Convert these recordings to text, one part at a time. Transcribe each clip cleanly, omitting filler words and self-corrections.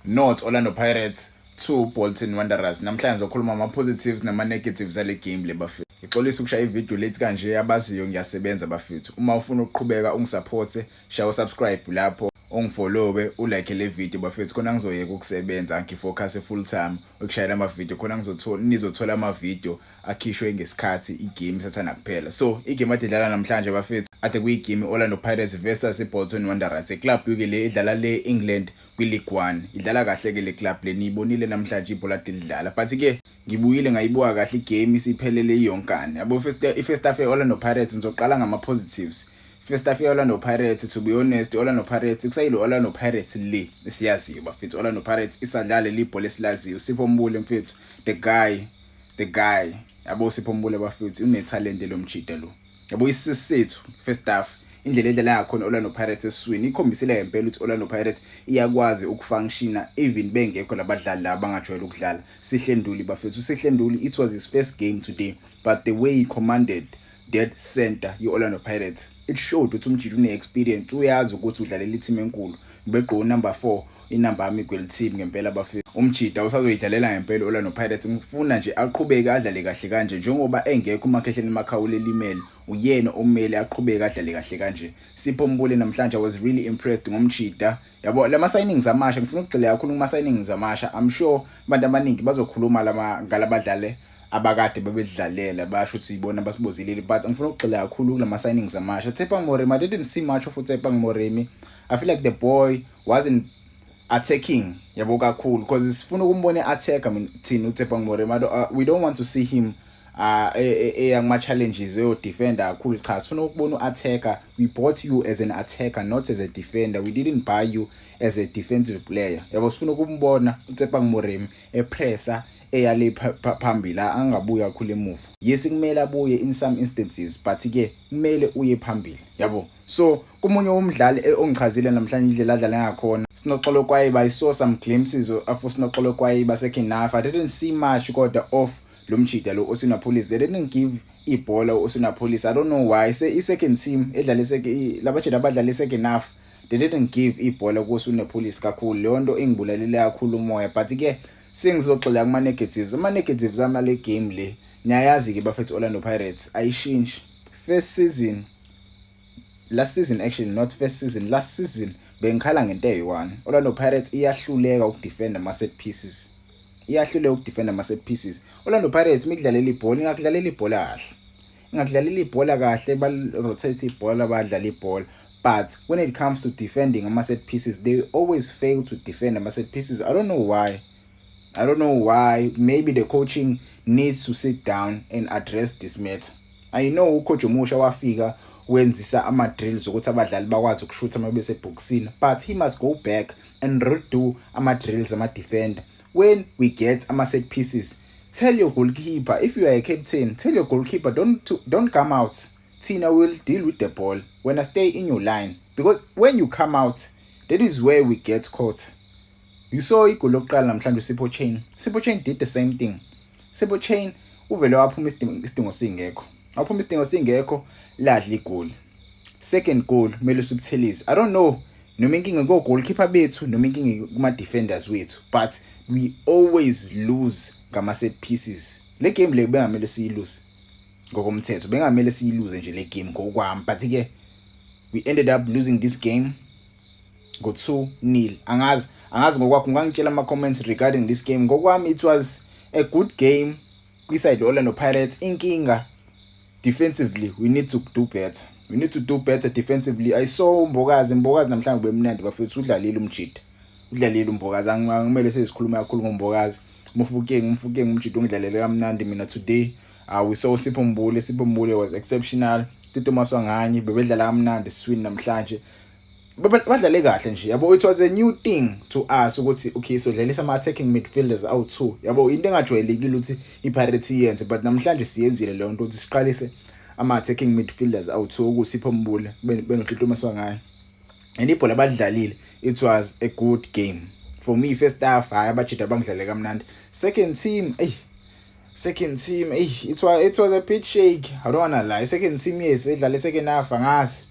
Not Orlando Pirates 2 Bolton Wanderers. Namhlanje ngizokhuluma ama positives nama negatives ale game le, bafethu. Ngixolisa ukushaya ivideo late kanje, abaziyo ngiyasebenza, bafethu. Uma ufuna ukuqhubeka ungisupport, shaya usubscribe lapho, ungifollowe, ulike le video, bafethu, khona ngizoyeka ukusebenza, ngifocus full time ukushayela ama video, khona ngizothola nizothola ama video akhishwe ngesikhathi igame isathana kuphela. So igame ade idlala namhlanje, bafethu, ade kuyigame Orlando Pirates versus iBolton Wanderers, iclub ke le idlala le England kwi-League 1. Idlala kahle ke le club le, niyibonile namhlanje ibhola ade lidlala, but ke ngibuyile ngayibuka kahle igame isiphelele iyonkana, yabo. First, i-first half ye-Orlando Pirates, ngizoqala ngama-positives. First half ye-Orlando Pirates, to be honest, Orlando Pirates kusayilo Orlando Pirates le esiyaziyo, bafethu. Orlando Pirates isadlala libhola esilaziyo. Sipho Mbule, mfethu, the guy, the guy, yabo. Sipho Mbule, bafethu, unetalent lo mjida lo, yabo. Isisi sethu first half, indlela edlala ngakhona Orlando Pirates eswini ikhombisile ngempela ukuthi Orlando Pirates iyakwazi ukufunctiona even bengekho labadlali laba abangajwayele ukudlala. Sihle Nduli, bafethu, Sihle Nduli, it was his first game today, but the way he commanded that center ye-Orlando Pirates, it showed ukuthi umjidi une-experience, uyazi ukuthi udlalela i-team enkulu. Begqoka number 4, inamba yami kweli team ngempela, bafethu. Umjida usazoyidlalela ngempela Orlando Pirates. Ngifuna nje aqhubeke adlale kahle kanje njengoba engekho uMakhehleni Makhaula elimele, uyena omele aqhubeke adlale kahle kanje. Sipho Mbule namhlanje, I was really impressed ngomjida, yabo. Lama signings amasha, ngifuna ukugxila kakhulu kuma signings amasha. I'm sure abantu abaningi bazokhuluma lama ngalabadlali abakade babedlalela, basho ukuthi ibona basibozilile, but ngifuna ukugxila kakhulu kulama signings amasha. Tshepang Moremi, I didn't see much of Tshepang Moremi. I feel like the boy wasn't attacking, yabo, kakhulu, because sifuna ukumbona attack, I mean, thina uTshepang Moremi, we don't want to see him eya kuma challenges eyo defender kakhulu. Cha, sifuna ukubona u-attacker. We bought you as an attacker, not as a defender. We didn't buy you as a defensive player, yabo. Sifuna ukumbona uTshepang Moremi epressa, eya le phambili, angabuyi kakhulu emuva. Yes, kumele abuye in some instances, but ke kumele uye phambili, yabo. So kumunye umdlali ongichazile namhlanje indlela adlala ngakhona, Sinoxolo Kwayiba. I saw some glimpses of Sinoxolo Kwayiba second half. I didn't see much kodwa of lo mjida lo Oswin Appollis. They didn't give ibhola Oswin Appollis, I don't know why. Say i-second team edlale labajida abadlala second half, they didn't give ibhola ku-Oswin Appollis kakhulu. Leyo nto ingibulalile kakhulu umoya, but ke sengizogxila kuma negatives. Ama negatives ama le game le, niyayazi ke, bafethu, Orlando Pirates ayishintshi. First season, last season actually, not first season, last season, bengikhala ngento eyi-one: Orlando Pirates iyahluleka ukudefend ama set pieces, iyahluleka ukudefend ama set pieces. Orlando Pirates mikudlalela ibhola, ingakudlalela ibhola kahle, ingakudlalela ibhola kahle, ba rotate ibhola, badlala ibhola, but when it comes to defending ama set pieces, they always fail to defend ama set pieces. I don't know why, I don't know why. Maybe the coaching needs to sit down and address this matter. I know ucoach omusha wafika wenzisa ama drills ukuthi abadlali bakwazi ukushutha uma besebhokisini, but he must go back and redo ama drills ama defender. When we get ama set pieces, tell your goalkeeper, if you are a captain, tell your goalkeeper, don't come out, thina will deal with the ball. When I stay in your line, because when you come out, that is where we get caught. You saw igoli lokuqala namhlanje, uSipho Chaine. Sipho Chaine did the same thing. Sipho Chaine uvele waphuma isidingo singekho, waphuma isidingo singekho, ladla igoli. Second goal, Melusi Buthelezi, I don't know noma inkinga ko goalkeeper bethu noma inkinga kuma defenders wethu, but we always lose ngama set pieces. Le game le bengamele siyilose ngokomthetho, bengamele siyiluze nje le game ngokwami, but ke we ended up losing this game ngo-2-0. Angazi, angazi ngokwakho, ungangitshela ama comments regarding this game. Ngokwami it was a good game kwiside Orlando Pirates. Inkinga defensively, we need to do better, we need to do better defensively. I saw uMbokazi, Mbokazi namhlanje bemnandi, bafethu, udlalile umjida, udlalile uMbokazi. Angimele sesikhuluma kakhulu ngoMbokazi. Mofokeng, Mofokeng umjida ongidlalele kamnandi mina today. We saw Sipho Mbule, Sipho Mbule was exceptional. Tito Maswanganyi bebedlala kamnandi siswini namhlanje, badlale kahle nje, yabo. It was a new thing to us ukuthi okay, sodlalisa ama attacking midfielders awu2, yabo, into engajwayelekile ukuthi iPirates iyenze, but namhlanje siyenzile leyo nto ukuthi siqalise ama attacking midfielders awu2, ukuSipho Mbule benoTito Maswanganyi, and ibhola badlalile. It was a good game for me. First half, hayi, abajida bangidlale kamnandi. Second team, ey, second team, ey, it was a bit shake, I don't wanna lie. Second team yethu edlale second half, angazi,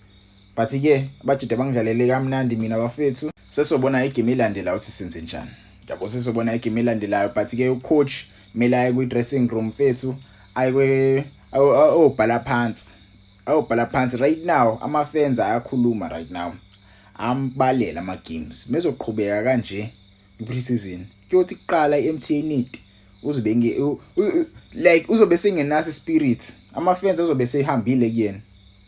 but ke abajida bangidlalele kamnandi mina, bafethu. Sesobona igame elandelayo ukuthi senze njani. Yabo, sesobona igame elandelayo, but ke ucoach kumele aye kwi dressing room, mfethu, aye kwe ayobhala phansi, ayobhala phansi right now. Ama fans ayakhuluma right now, ambalela ama games. Mezoqhubeka kanje i-preseason, kuyothi kuqala i-MTN uzobe like uzobe sengenaso spirit, ama fans azobe sehambile kuyena,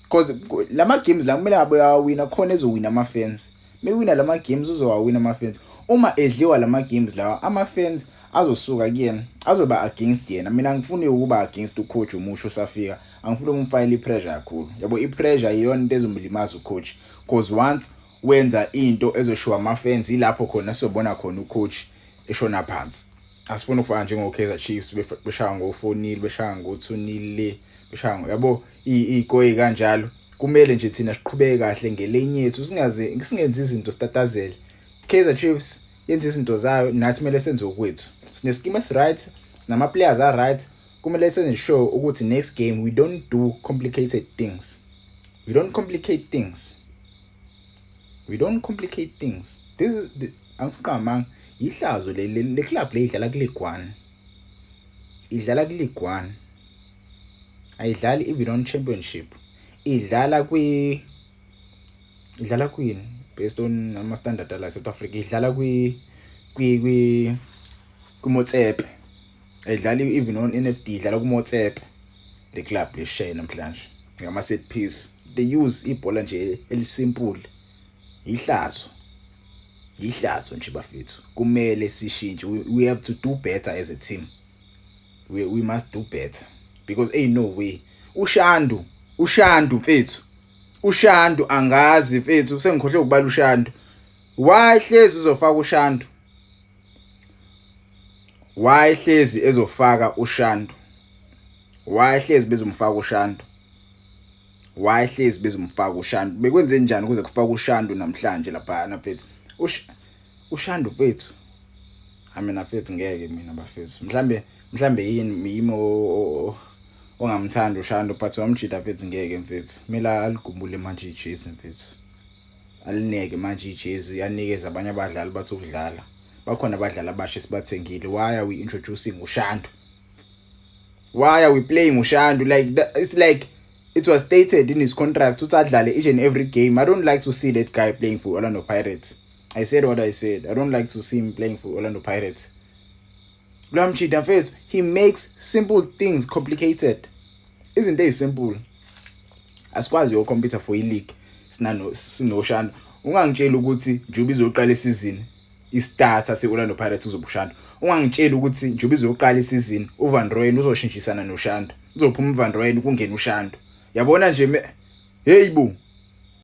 because lama games la kumele abe awina khona ezowina ama fans. Mewina lama games, uzowawina ama fans. Uma edliwa lama games lawa, ama fans azosuka kuyena, azoba against yena. Mina angifuni ukuba against ucoach umusho usafika, angifuni ukumfakela ipressure kakhulu, yabo. Ipressure iyona into ezomlimaza ucoach, because once wenza into ezoshiwa ama fans, ilapho khona sizobona khona ucoach eshona phansi. Asifuni ukufana njengo Kaizer Chiefs, beshaya ngo-4-0, beshaya ngo-2-0 le, beshaya, yabo, iy'koyi kanjalo. Kumele nje thina siqhubeke kahle ngelenye yethu, singaze singenzi izinto sitatazele. Kaizer Chiefs yenza izinto zayo, nathi kumele senze okwethu. Sine-scheme esi-right, sinama players a-right. Kumele senze sure ukuthi next game we don't do complicated things, we don't complicate things, we don't complicate things. This is the, angifuqa manga, ihlazo le club le idlala ku League 1, idlala ku League 1, ayidlali even on Championship, idlala kwini based on ama standard ala South Africa, idlala kwi Motsepe, ayidlali even on NFD, idlala ku Motsepe. Le club leshaye namhlanje ngama set piece, they use ibhola nje elisimple. Ihlazo, ihlazo nje, bafethu. Kumele sishintshe. We have to do better as a team. We must do better because ain't no way uShandu, uShandu mfethu, uShandu, angazi mfethu, sengikhohle ukubala uShandu. Why hlezi uzofaka uShandu? Why hlezi ezofaka uShandu? Why hlezi bezomfaka uShandu? Why hlezi bezomfaka uShandu? Bekwenze njani ukuze kufaka uShandu namhlanje lapha mfethu? UShandu mfethu, mina mfethu, ngeke mina bafethu. Mhlambe yini yimi ongamthanda uShandu, but wamjida mfethu, ngeke mfethu. Kumele aligumule manje ijezi mfethu, alineke manje ijezi, anikeze abanye abadlali bathi ukudlala. Bakhona abadlali abasha esibathengile. Why are we introducing uShandu? Why are we playing uShandu? Like that, it's like it was stated in his contract ukuthi adlale each and every game. I don't like to see that guy playing for Orlando Pirates. I said what I said. I don't like to see him playing for Orlando Pirates. Lo mjida mfethu, he makes simple things complicated. Izinto ezisimple, asikwazi uyocompete for i-league sinano sinoShandu. Ungangitsheli ukuthi njengoba izoqala isizini, istarter se-Orlando Pirates uzoba uShandu. Ungangitsheli ukuthi njengoba izoqala isizini, uVan Rooyen uzoshintshisana noShandu, uzophuma uVan Rooyen, kungena uShandu. Yabona nje, hey bo.